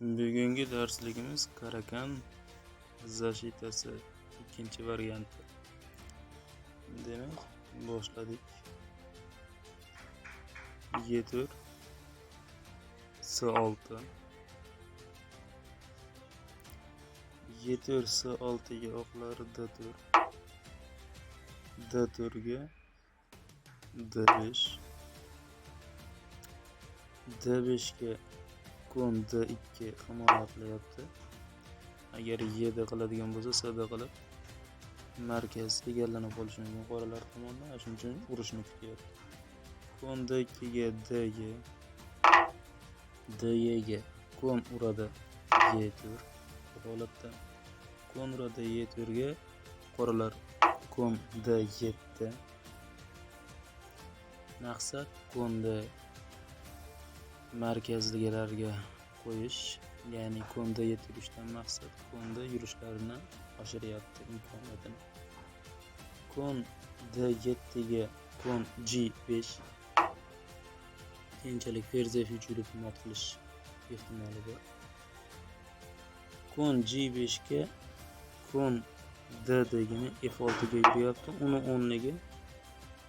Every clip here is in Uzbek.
Bugungi darsligimiz Karakan zashitasi ikkinchi varianti. Demak, boshladik. E4 C6 E4 C6 ga oqlar D4 D4 ga D5 D5 ga kon D2 himoya qilyapti. Agar YD qiladigan bo'lsa, CD qilib markaz egallanib qolishi mumkin qoralar tomonidan. Shuning uchun urishni kutyapti. Kon D2 ga DG, DE ga kon uradi E4. Bu holatda kon uradi E4 ga qoralar kon D7. Maqsad konni markazligilarga qo'yish, ya'ni kon D7 yurishdan maqsad konda yurishlarini oshiryapti imkoniyatini. Kon D7 ga kon G5, keyinchalik ferz F3 yurib mat qilish ehtimoli bor. Kon G5 ga kon D degani F6 ga yuryapti. Uni o'rniga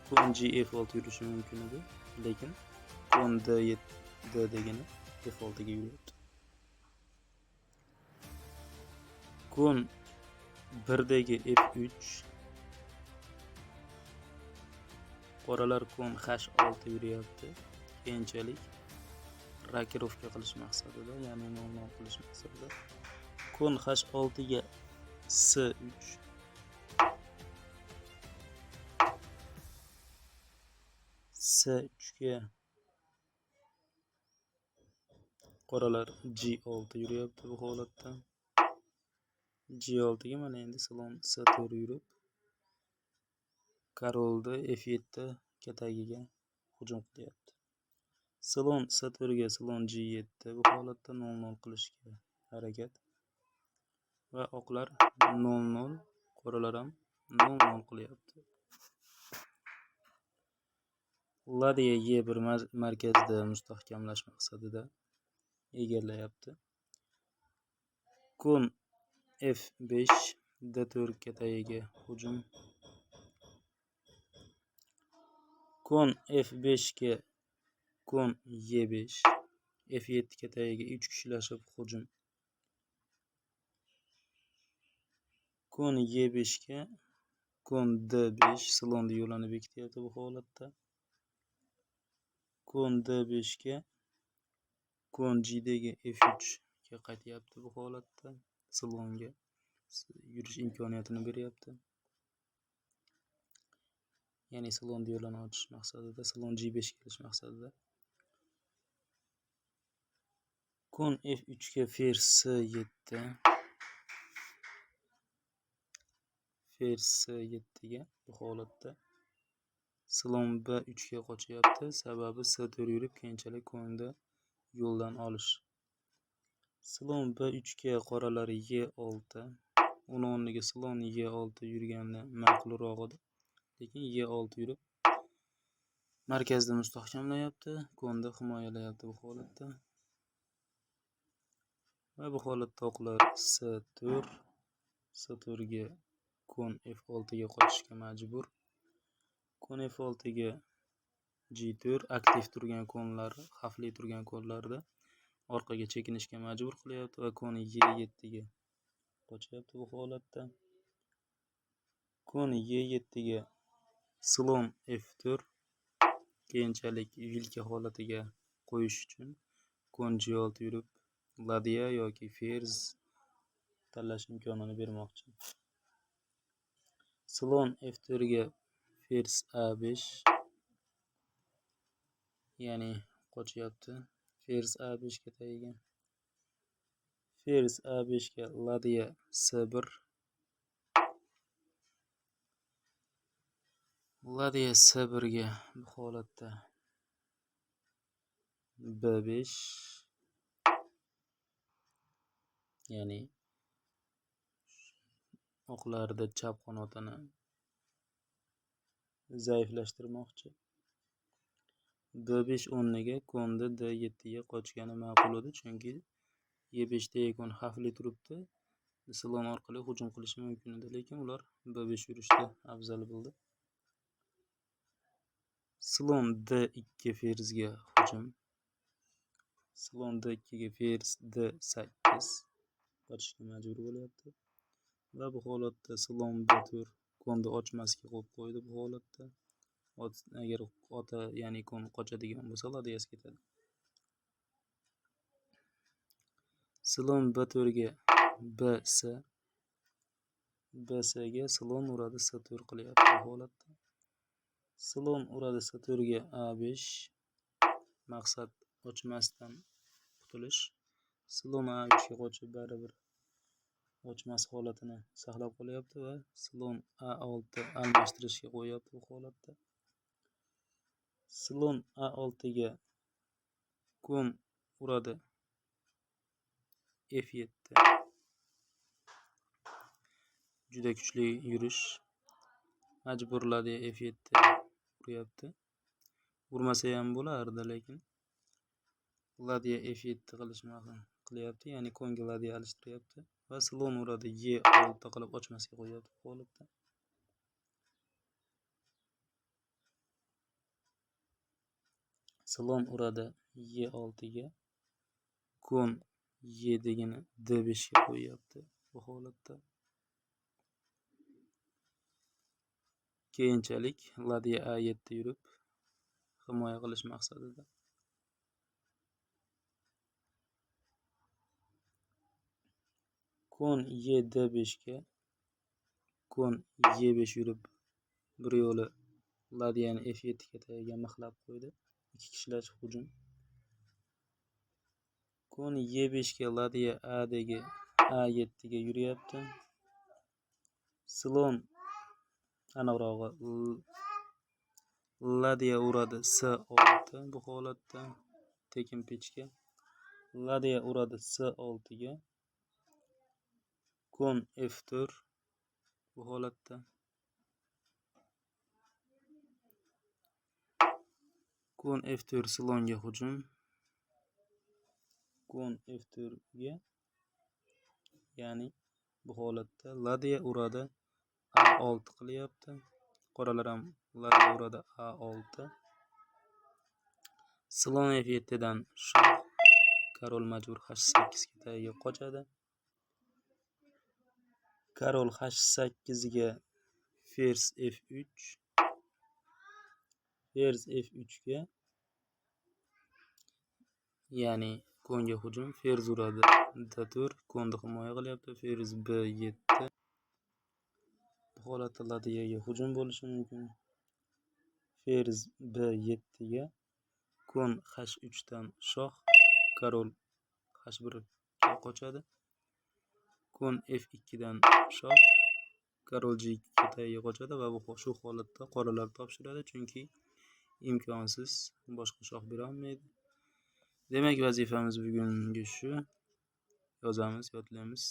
kon G F6 yurishi mumkin edi, lekin kon D7 D degani F6 ga yuryapti. Kon 1dagi F3, qoralar kon H6 yuryapti. Keyinchalik rakirovka qilish maqsadida, ya'ni 0-0 qilish maqsadida kon H6 ga C3, C3 ga qoralar G6 yuryapti bu holatda. G6 ga mana endi slon C4 yurib, korolni F7 katagiga hujum qilyapti. Slon C4 ga slon G7 bu holatda 0-0 qilishga harakat va oqlar 0-0, qoralar ham 0-0 qilyapti. Ladya E1 markazda mustahkamlash maqsadida egallayapti. Kon F5 D4 katagiga hujum. Kon F5 ga kon E5, F7 katagiga 3 kishilashib hujum. Kon E5 ga kon D5, slonni yo'lini bekityapti bu holatda. Kon D5 ga kon G dagi F3 ga qaytyapti bu holatda. Slonga yurish imkoniyatini beryapti. Ya'ni slonni yo'lini ochish maqsadida, slon G5 kelish maqsadida. Kon F3 ga ferz C7, ferz C7 ga bu holatda slon B3 ga qochyapti. Sababi C4 yurib, keyinchalik konni yo'ldan olish. Slon B3 ga qoralar E6, uni o'rniga slon E6 yurganda ma'qulroq edi. Lekin E6 yurib markazda mustahkamlayapti, konni himoyalayapti bu holatda. Va bu holatda oqlar C4, C4 ga kon F6 ga qochishga majbur. Kon F6 ga G4 aktiv turgan konlar, xavfli turgan konlarda orqaga chekinishga majbur qilyapti va kon E7 ga qochyapti bu holatda. Kon E7 ga slon F4, keyinchalik vilka holatiga qo'yish uchun kon G6 yurib ladya yoki ferz tanlash imkonini bermoqchi. Slon F4 ga ferz A5, ya'ni qochyapti. Ferz A5 ga tagiga. Ferz A5 ga ladya C1. Ladya C1 ga bu holatda B5, ya'ni oqlarda chap qanotini zaiflashtirmoqchi. D5 o'rniga konda D7 ga qochgani ma'qul edi, chunki E5 dagi kon xavfli turibdi. Slon orqali hujum qilishi mumkin edi, lekin ular B5 yurishni afzal bildi. Slon D2 ferzga hujum. Slon D2 ga ferz D8 qochishga majbur bo'lyapti. Va bu holatda slon B4 konni ochmasga qo'yib qo'ydi bu holatda. Agar ota, ya'ni kon qochadigan bo'lsa, ladyasi ketadi. Slon B4 ga BC, BC ga slon uradi C4 qilyapti bu holatda. Slon uradi C4 ga A5, maqsad ochmasdan qutulish. Slon A3 ga qochib baribir ochmas holatini saqlab qolyapti va slon A6 almashtirishga qo'yapti bu holatda. Slon A6 ga kon uradi F7. Juda kuchli yurish. Majburladi F7 uryapti. Urmasa ham bo'lardi, lekin ladya F7 qilyapti, ya'ni konga ladya alishtiryapti va slon uradi E6 qilib ochmasga qo'yapti bu holatda. Slon uradi E6 ga, kon E degani D5 ga qo'yapti bu holatda. Keyinchalik ladya A7 yurib himoya qilish maqsadida. Kon E D5 ga, kon E5 yurib bir yo'li ladyani F7 ga tagiga mixlab qo'ydi. Ikki kishilashib hujum. Kon E5 ga ladya A dagi A7 ga yuryapti. Slon aniqrog'i ladya uradi C6 bu holatda tekin pechka. Ladya uradi C6 ga. Kon F4 bu holatda. Kon F4 slonga hujum. Kon F4 ga, ya'ni bu holatda ladya uradi A6 qilyapti. Qoralar ham ladya uradi A6. Slon F7 dan shoh, korol majbur H8 ga tagiga qochadi. Korol H8 ga ferz F3. Ferz F3 ga, ya'ni konga hujum. Ferz uradi D4, konni himoya qilyapti. Ferz B7. Bu holatda ladyaga hujum bo'lishi mumkin. Ferz B7 ga kon H3 dan shoh, korol H1 ga qochadi. Kon F2 dan shoh, korol G2 ga tagiga qochadi va bu shu holatda qoralar topshiradi, chunki imkonsiz boshqa shoh bera olmaydi. Demak, vazifamiz bugungi shu. Yozamiz, yodlaymiz.